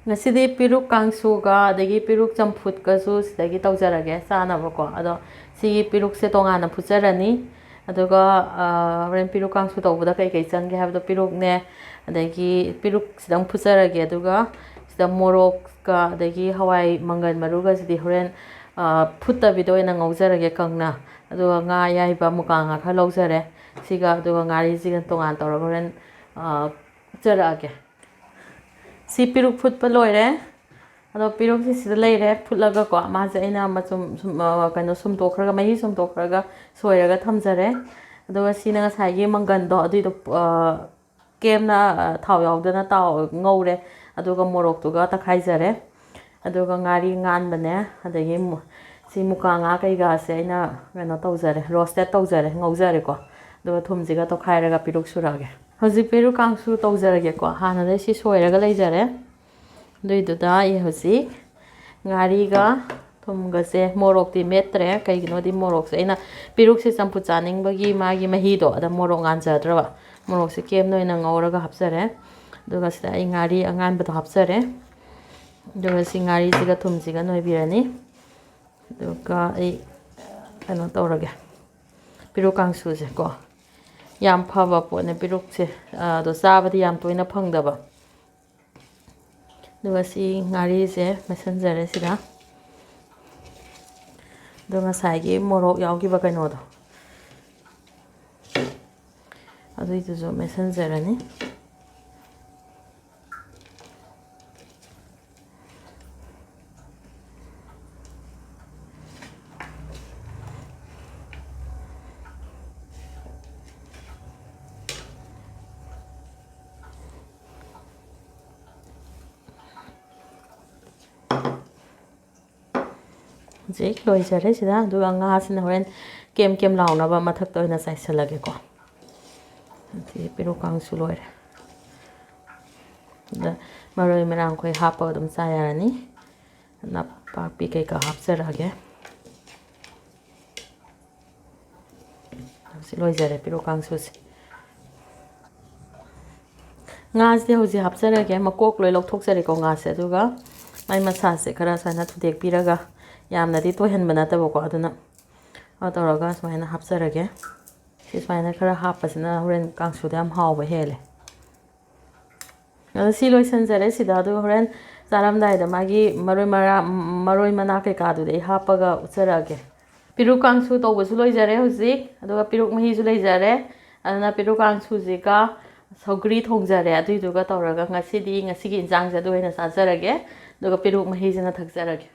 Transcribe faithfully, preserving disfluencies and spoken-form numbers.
ꯉꯁꯤꯗꯤ ꯄꯦꯔꯨꯛ ꯀꯥꯡꯁꯨꯒ ꯑꯗꯒꯤ ꯄꯦꯔꯨꯛ ꯆꯝꯐꯨꯠꯀꯁꯨ ꯁꯤꯗꯒꯤ ꯇꯧꯖꯔꯒꯦ ꯆꯥꯅꯕꯀꯣ꯫ ꯑꯗꯣ ꯁꯤꯒꯤ ꯄꯦꯔꯨꯛꯁꯦ ꯇꯣꯉꯥꯟꯅ ꯐꯨꯠꯆꯔꯅꯤ꯫ ꯑꯗꯨꯒ, ꯑ, ꯍꯣꯔꯦꯟ ꯄꯦꯔꯨꯛ ꯀꯥꯡꯁꯨ ꯇꯧꯕꯗ ꯀꯩ ꯀꯩ ꯆꯪꯒꯦ ꯍꯥꯏꯕꯗꯣ, ꯄꯦꯔꯨꯛꯅꯦ, ꯑꯗꯒꯤ ꯄꯦꯔꯨꯛ ꯈꯤꯇꯪ ꯐꯨꯠꯆꯔꯒꯦ꯫ ꯑꯗꯨꯒ ꯁꯤꯗ ꯃꯣꯔꯣꯛꯀ ꯑꯗꯒꯤ ꯍꯋꯥꯏ ꯃꯪꯒꯟ ꯃꯔꯨꯒꯁꯤꯗꯤ ꯍꯣꯔꯦꯟ, ꯑ, ꯐꯨꯠꯇꯕꯤꯗ ꯑꯣꯏꯅ ꯉꯧꯖꯔꯒꯦ ꯀꯪꯅ꯫ ꯑꯗꯨꯒ ꯉꯥ ꯑꯌꯥꯏꯕ ꯃꯨꯀꯥ ꯉꯥ ꯈꯔ ꯂꯧꯖꯔꯦ꯫ ꯁꯤꯒ ꯑꯗꯨꯒ ꯉꯥꯔꯤꯁꯤꯒ ꯇꯣꯉꯥꯟ ꯇꯧꯔꯒ ꯍꯣꯔꯦꯟ, ꯑ, ꯐꯨꯠꯆꯔꯛꯑꯒꯦ꯫ ꯁꯤ ꯄꯦꯔꯨꯛ ꯐꯨꯠꯄ ꯂꯣꯏꯔꯦ꯫ ꯑꯗꯣ ꯄꯦꯔꯨꯛꯁꯤ ꯁꯤꯗ ꯂꯩꯔꯦ ꯐꯨꯠꯂꯒꯀꯣ꯫ ꯃꯥꯁꯦ ꯑꯩꯅ ꯃꯆꯨꯝ ꯁꯨꯝ, ꯑ, ꯀꯩꯅꯣ, ꯁꯨꯝꯗꯣꯛꯈ꯭ꯔꯒ, ꯃꯍꯤ ꯁꯨꯝꯗꯣꯛꯈ꯭ꯔꯒ ꯁꯣꯏꯔꯒ ꯊꯝꯖꯔꯦ꯫ ꯑꯗꯨꯒ ꯁꯤꯅ ꯉꯁꯥꯏꯒꯤ ꯃꯪꯒꯟꯗꯣ, ꯑꯗꯨꯏꯗꯣ, ꯑ, ꯀꯦꯝꯅ, ꯑ, ꯊꯥꯎ ꯌꯥꯎꯗꯅ ꯇꯥꯎ-, ꯉꯧꯔꯦ꯫ ꯑꯗꯨꯒ ꯃꯣꯔꯣꯛꯇꯨꯒ ꯇꯛꯈꯥꯏꯖꯔꯦ꯫ ꯑꯗꯨꯒ ꯉꯥꯔꯤ ꯉꯥꯟꯕꯅꯦ, ꯑꯗꯒꯤ ꯃꯨ-, ꯁꯤ ꯃꯨꯀꯥ ꯉꯥ ꯀꯩꯀꯥꯁꯦ ꯑꯩꯅ ꯀꯩꯅꯣ ꯇꯧꯖꯔꯦ, roasted ꯇꯧꯖꯔꯦ, ꯉꯧꯖꯔꯦꯀꯣ꯫ ꯑꯗꯨꯒ ꯊꯨꯝꯁꯤꯒ ꯇꯣꯠꯈꯥꯏꯔꯒ ꯄꯦꯔꯨꯛ ꯁꯨꯔꯛꯑꯒꯦ꯫ ꯍꯧꯖꯤꯛ ꯄꯦꯔꯨꯛ ꯀꯥꯡꯁꯨ ꯇꯧꯖꯔꯒꯦꯀꯣ꯫ ꯍꯥꯟꯅꯗꯩ ꯁꯤ ꯁꯣꯏꯔꯒ ꯂꯩꯖꯔꯦ꯫ ꯑꯗꯨꯏꯗꯨꯗ ꯑꯩ ꯍꯧꯖꯤꯛ ꯉꯥꯔꯤꯒ ꯊꯨꯝꯒꯁꯦ, ꯃꯣꯔꯣꯛꯇꯤ ꯃꯦꯠꯇ꯭ꯔꯦ, ꯀꯩꯒꯤꯅꯣꯗꯤ ꯃꯣꯔꯣꯛꯁꯦ ꯑꯩꯅ ꯄꯦꯔꯨꯛꯁꯦ ꯆꯝꯐꯨꯠ ꯆꯥꯅꯤꯡꯕꯒꯤ ꯃꯥꯒꯤ ꯃꯍꯤꯗꯣ, ꯑꯗ ꯃꯣꯔꯣꯛ ꯉꯥꯟꯖꯗ꯭ꯔꯕ, ꯃꯣꯔꯣꯛꯁꯦ ꯀꯦꯝꯅ ꯑꯣꯏꯅ ꯉꯧꯔꯒ ꯍꯥꯞꯆꯔꯦ꯫ ꯑꯗꯨꯒ ꯁꯤꯗ ꯑꯩ ꯉꯥꯔꯤ ꯑꯉꯥꯟꯕꯗꯣ ꯍꯥꯞꯆꯔꯦ꯫ ꯑꯗꯨꯒ ꯁꯤ ꯉꯥꯔꯤꯁꯤꯒ ꯊꯨꯝꯁꯤꯒ ꯅꯣꯏꯕꯤꯔꯅꯤ꯫ ꯑꯗꯨꯒ ꯑꯩ ꯀꯩꯅꯣ ꯇꯧꯔꯒꯦ, ꯄꯦꯔꯨꯛ ꯀꯥꯡꯁꯨꯁꯦ ꯀꯣ, ꯌꯥꯝ ꯐꯕ ꯄꯣꯠꯅꯦ ꯄꯦꯔꯨꯛꯁꯦ꯫ ꯑꯗꯣ ꯆꯥꯕꯗꯤ ꯌꯥꯝ ꯇꯣꯏꯅ ꯐꯪꯗꯕ꯫ ꯑꯗꯨꯒ ꯁꯤ ꯉꯥꯔꯤꯁꯦ ꯃꯦꯠꯁꯤꯟꯖꯔꯦ ꯁꯤꯗ꯫ ꯑꯗꯣ ꯉꯁꯥꯏꯒꯤ ꯃꯣꯔꯣꯛ ꯌꯥꯎꯈꯤꯕ ꯀꯩꯅꯣꯗꯣ, ꯑꯗꯨꯏꯗꯨꯁꯨ ꯃꯦꯠꯁꯤꯟꯖꯔꯅꯤ꯫ ꯍꯧꯖꯤꯛ ꯂꯣꯏꯖꯔꯦ ꯁꯤꯗ꯫ ꯑꯗꯨꯒ ꯉꯥꯁꯤꯅ ꯍꯣꯔꯦꯟ ꯀꯦꯝ ꯀꯦꯝ ꯂꯥꯎꯅꯕ ꯃꯊꯛꯇ ꯑꯣꯏꯅ ꯆꯥꯏꯁꯤꯜꯂꯒꯦꯀꯣ꯫ ꯑꯗꯩ ꯄꯦꯔꯨꯛ ꯀꯥꯡꯁꯨ ꯂꯣꯏꯔꯦ꯫ ꯑꯗ ꯃꯔꯣꯏ ꯃꯔꯥꯡ ꯑꯩꯈꯣꯏ ꯍꯥꯞꯄꯒ ꯑꯗꯨꯝ ꯆꯥ ꯌꯥꯔꯅꯤ꯫ ꯅꯄꯥꯛꯄꯤ ꯀꯩꯀꯥ ꯍꯥꯞꯆꯔꯛꯑꯒꯦ꯫ ꯁꯤ ꯂꯣꯏꯖꯔꯦ ꯄꯦꯔꯨꯛ ꯀꯥꯡꯁꯨꯁꯦ꯫ ꯉꯥꯁꯦ ꯍꯧꯖꯤꯛ ꯍꯥꯞꯆꯔꯒꯦ꯫ ꯃꯀꯣꯛ ꯂꯣꯏ ꯂꯧꯊꯣꯛꯆꯔꯦꯀꯣ ꯉꯥꯁꯦ꯫ ꯑꯗꯨꯒ ꯃꯥꯏ ꯃꯁꯥꯁꯦ ꯈꯔ ꯁꯨꯃꯥꯏꯅ ꯊꯨꯗꯦꯛꯄꯤꯔꯒ, ꯌꯥꯝꯅꯗꯤ ꯇꯣꯏꯍꯟꯕ ꯅꯠꯇꯕꯀꯣ, ꯑꯗꯨꯅ ꯑꯗꯨ ꯇꯧꯔꯒ ꯁꯨꯃꯥꯏꯅ ꯍꯥꯞꯆꯔꯒꯦ꯫ ꯁꯤ ꯁꯨꯃꯥꯏꯅ ꯈꯔ ꯍꯥꯞꯄꯁꯤꯅ ꯍꯣꯔꯦꯟ ꯀꯥꯡꯁꯨꯗ ꯌꯥꯝ ꯍꯥꯎꯕ ꯍꯦꯜꯂꯦ꯫ ꯑꯗꯣ ꯁꯤ ꯂꯣꯏꯁꯤꯟꯖꯔꯦ꯫ ꯁꯤꯗ ꯑꯗꯨꯒ ꯍꯣꯔꯦꯟ ꯆꯥꯔꯝꯗꯥꯏꯗ ꯃꯥꯒꯤ ꯃꯔꯣꯏ ꯃꯔꯥ-, ꯃꯔꯣꯏ ꯃꯅꯥ ꯀꯩꯀꯥꯗꯨꯗꯤ ꯑꯩ ꯍꯥꯞꯄꯒ ꯎꯠꯆꯔꯛꯑꯒꯦ꯫ ꯄꯦꯔꯨꯛ ꯀꯥꯡꯁꯨ ꯇꯧꯕꯁꯨ ꯂꯣꯏꯖꯔꯦ ꯍꯧꯖꯤꯛ, ꯑꯗꯨꯒ ꯄꯦꯔꯨꯛ ꯃꯍꯤꯁꯨ ꯂꯩꯖꯔꯦ꯫ ꯑꯗꯨꯅ ꯄꯦꯔꯨꯛ ꯀꯥꯡꯁꯨꯁꯤꯒ ꯁꯧꯒ꯭ꯔꯤ ꯊꯣꯡꯖꯔꯦ, ꯑꯗꯨꯏꯗꯨꯒ ꯇꯧꯔꯒ ꯉꯁꯤꯗꯤ, ꯉꯁꯤꯒꯤ ꯏꯟꯁꯥꯡꯁꯦ ꯑꯗꯨ ꯑꯣꯏꯅ ꯆꯥꯖꯔꯒꯦ꯫ ꯑꯗꯨꯒ ꯄꯦꯔꯨꯛ ꯃꯍꯤꯁꯤꯅ ꯊꯛꯆꯔꯒꯦ꯫